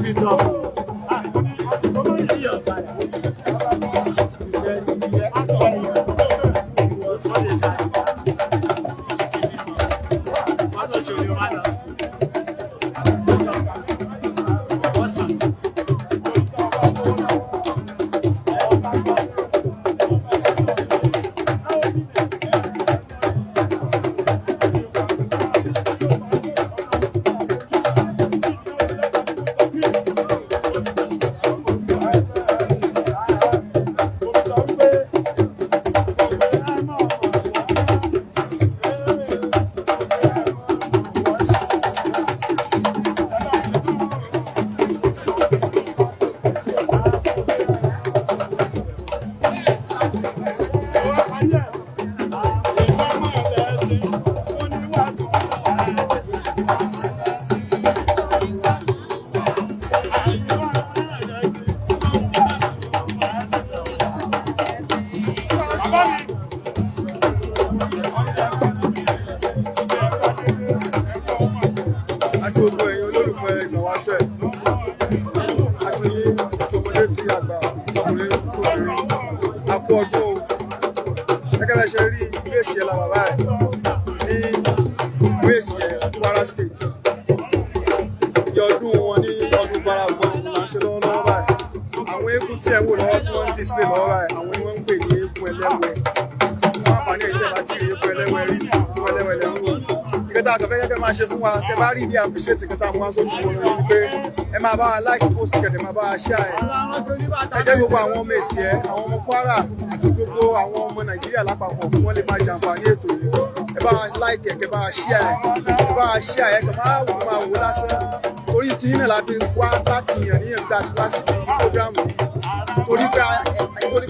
Keep it up. Is he your father? He said, he was on the side. Wọ́n lọ ṣe òní wá lọ. Wọ́n sàn. Àti gbogbo ẹ̀yin olólùfẹ́ Ìgbàwáṣẹ̀, àti yín tọmọdé tí àgbà, tọkùnrin tóbìnrin, a kú ọdún o. Gẹ́gẹ́ bẹ́ẹ̀ ṣe rí, ìlú Èsìẹ́ la bàbá ẹ̀ ní ìlú Èsìẹ́, Kwara State. Ìyá ọdún wọn ní ọdún Gbaragbọ́n là ń ṣe lọ́wọ́lọ́wọ́ báyìí. Àwọn eégún tí ẹ wò lọ́wọ́ tí wọ́n ń display lọ́wọ́ báyìí, àwọn ni wọ́n ń pè ní eégún ẹlẹ́wẹ̀. Fún àǹfààní ẹ̀yin tẹ́ bá ti rí eégún ẹlẹ́wẹ̀ rí, eégún ẹlẹ́wẹ̀ lẹ́ ń wò. Ìkẹta àtọ̀fẹ́ gẹ́gẹ́ máa ṣe fún wa tẹ́ bá rí ní appreciate nǹkan tá a mú wá sójú wọn ni pé ẹ máa bá wa like post, kẹ̀dẹ̀ máa bá wa share ẹ̀. Ẹ jẹ́ gbogbo àwọn ọmọ Èsìẹ́, àwọn ọmọ Kwara àti gbogbo àwọn ọmọ Nàìjíríà lápapọ̀ kí wọ́n lè máa jàǹfààní ètò yìí. Ẹ bá wa like ẹ̀, kẹ́ bá wa share ẹ̀, ẹ bá wa share ẹ̀, kẹ́ máa wò, máa wò lásán. Torí tí náà la fi wá láti yàn níyàn tá a ti wá sí program yìí, torí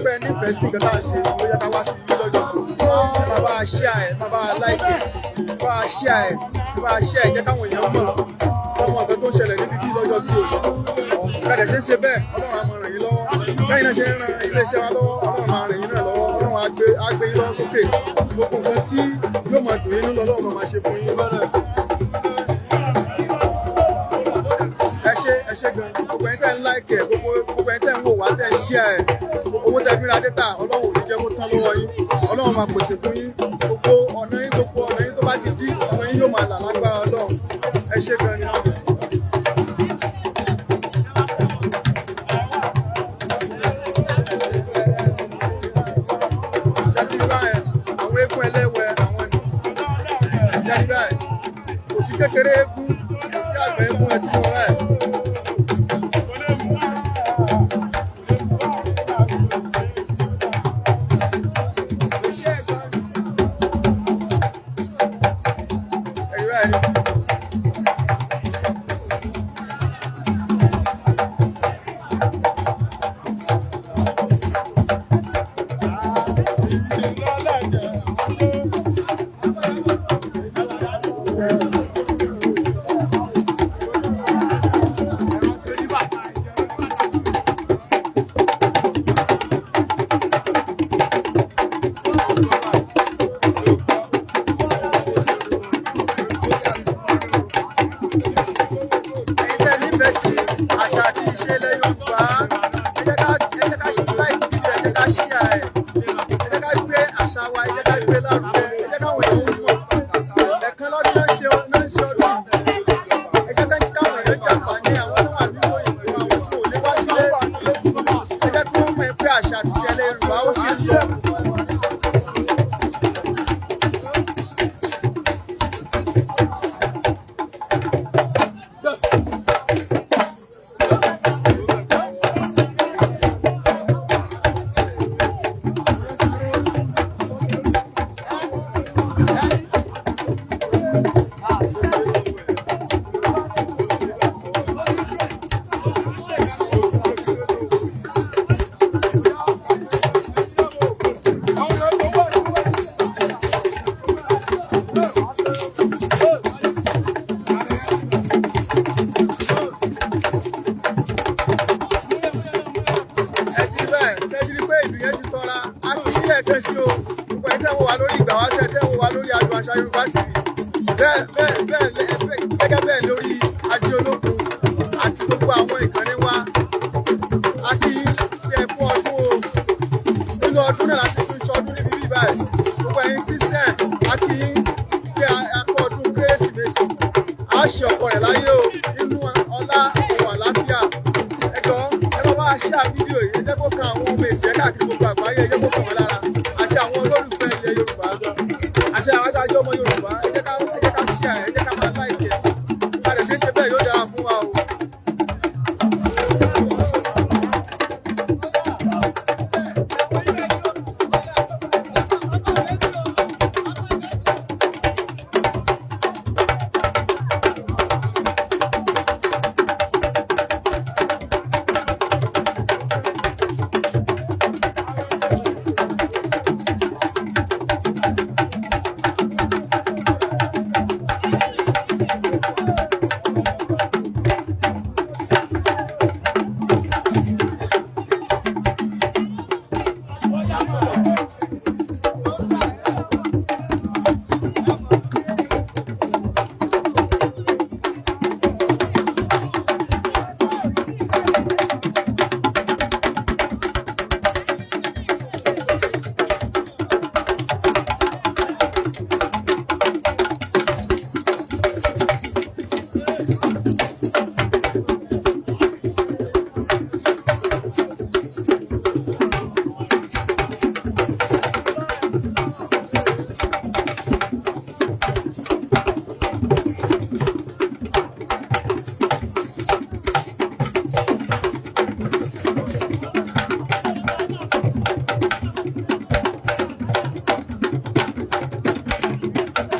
pé ẹ nífẹ̀ẹ́ sí nǹkan tá a ṣe ló yẹ ká wá sí ibi lọ́jọ́ tó. Ẹ máa bá wa share ẹ̀, máa bá wa like ẹ̀, bá wa share ẹ̀, bá wa share ẹ̀. Jẹ́ káwọn èèyàn mọ̀ fọmọ nǹkan tó ń ṣẹlẹ̀ níbi bí lọ́jọ́ tí ò ní kàdé ṣe ń ṣe bẹ́ẹ̀. Ọlọ́run á máa ràn yín lọ́wọ́. Lẹ́yìn náà ṣe ń ran iléeṣẹ́ wa lọ́wọ́, Ọlọ́run máa ràn yín náà lọ́wọ́. Ọlọ́run á gbé yín lọ́wọ́ sókè. Gbogbo nǹkan tí yóò máa dùn yín nínú, Ọlọ́run máa ṣe fún yín. Ẹ ṣé, ẹ ṣé gan. Gbogbo ẹ̀yin tẹ́ ń like ẹ̀, gbogbo ẹ̀yin tẹ́ ń wò wá, tẹ́ ń share ẹ̀, owó tẹ́ fi ra data, Ọlọ́run ò ní jẹ́ kó tán lọ́wọ́ yín. Ọlọ́run máa pèsè fún yín. Gbogbo ọ̀nà yín, gbogbo ọ̀nà yín tó bá ti dí, ọ̀nà yín yóò máa là lágbára Ọlọ́run. Ẹ ṣé gan ni. Ṣé ti rí báyẹn? Àwọn eégún ẹlẹ́wẹ̀ àwọn ni. Ṣé ti rí báyẹn? Kò sí kékeré eégún, kò sí àgbà eégún. Ẹ ti mú wọn báyìí. Ẹ rí báyìí nísìnyí. Ẹ̀yin tẹ́ nífẹ̀ẹ́ sí àṣà àti ìṣe ilẹ̀ Yorùbá, ẹ jẹ́ ká ṣe like fídíò, ẹ jẹ́ ká share ẹ̀, ẹ jẹ́ ká gbé àṣà wa, ẹ jẹ́ ká gbé lárugẹ, ẹ jẹ́ káwọn èèyàn mọ̀. Ẹ̀kan lọ́dún náà ń ṣe ọdún yìí. Ẹ jẹ́ káwọn èèyàn jàǹfààní, àwọn tó wà nínú òyìnbó, àwọn tí ò lè wá sílé. Ẹ jẹ́ kí wọ́n mọ̀ pé àṣà àti ìṣe ilẹ̀ Yorùbá ó ṣe é lọ. Ẹ ti bẹ́ẹ̀, ṣé ti rí pé ìlú yẹn ti tọ́ra? A kì í sílẹ̀ kan sí o. Gbogbo ẹni tẹ́ ń wò wá lórí Ìgbàwáṣẹ̀, tẹ́ ń wò wá lórí Adùn Àṣà Yorùbá TV, bẹ́ẹ̀ bẹ́ẹ̀ bẹ́ẹ̀, gẹ́gẹ́ bẹ́ẹ̀ lórí Ajé Olókun àti Àti gbogbo àwọn ìkànnì wa, àti ṣe ẹ̀kú ọdún o. Nínú ọdún náà láti tún ṣọdún níbi bí báyìí. Gbogbo ẹ̀yin Christian, a kí yín pé a kú ọdún Kérésìmesì. A ṣe ọ̀pọ̀ rẹ̀ láyé o, nínú ọlá òun àlàáfíà. Ẹ jọ̀ọ́, ẹ bá wá share fídíò yìí, ẹ jẹ́ kó kan àwọn ọmọ èsì ẹ̀ káàkiri gbogbo àgbáyé, ẹ jẹ́ kó kàn wọ́n lára àti àwọn olólùfẹ́ ilẹ̀ Yorùbá. Àṣẹ àwọn aṣáájú ọmọ Yorùbá, ẹ jẹ́ ká share, ẹ jẹ́ ká máa like ẹ̀. Bá a lè ṣe é ṣe bẹ́ẹ̀, yóò dára fún wa o.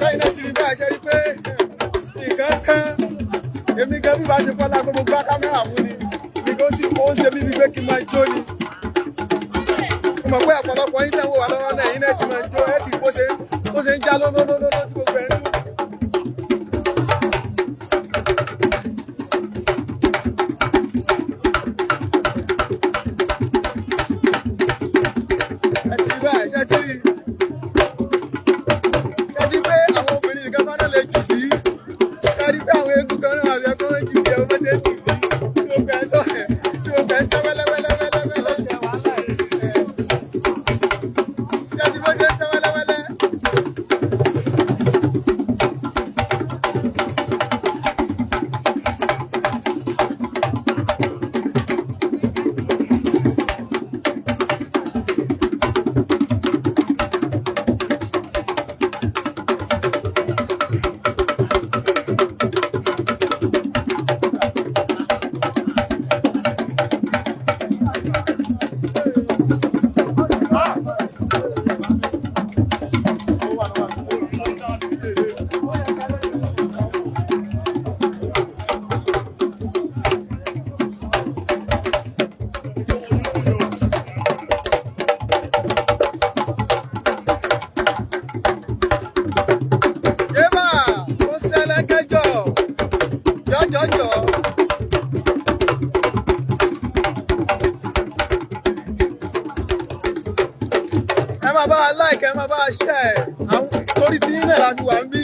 Lẹ́yìn náà ti rí báyìí, ṣe rí pé nǹkan kan èmi gan bí bá ṣe fọ́lá pé mo gbá kámẹ́rà mú ni, mi kò sì ó ń ṣe mí bíi pé kí n máa jó ni. Mo mọ̀ pé ọ̀pọ̀lọpọ̀ yín tẹ̀ ń wò wá lọ́wọ́ náà, yín náà ti máa jó, ẹ ti bó ṣe ń já lọ́lọ́lọ́lọ́ tí gbogbo ẹ̀ ń dún. Ẹ ti rí báyìí, ṣe ti rí ẹ ti pé àwọn obìnrin nìkan bá náà lè jù sí, ẹ rí pé àwọn eégún kan náà àti ẹ̀kọ́ jù sí, ẹ bó ṣe jù sí tí gbogbo ẹ̀ sọ ẹ̀ tí gbogbo ẹ̀ sọ wẹ́lẹ́wẹ́lẹ́wẹ́lẹ́, ṣe ti bó ṣe sọ wẹ́lẹ́wẹ́lẹ́. Yébà, ó ṣẹlẹ̀ kẹjọ, jọjọjọ. Ẹ máa bá wa like, ẹ máa bá wa share, àwọn torí tí yín náà la fi wà ń bí.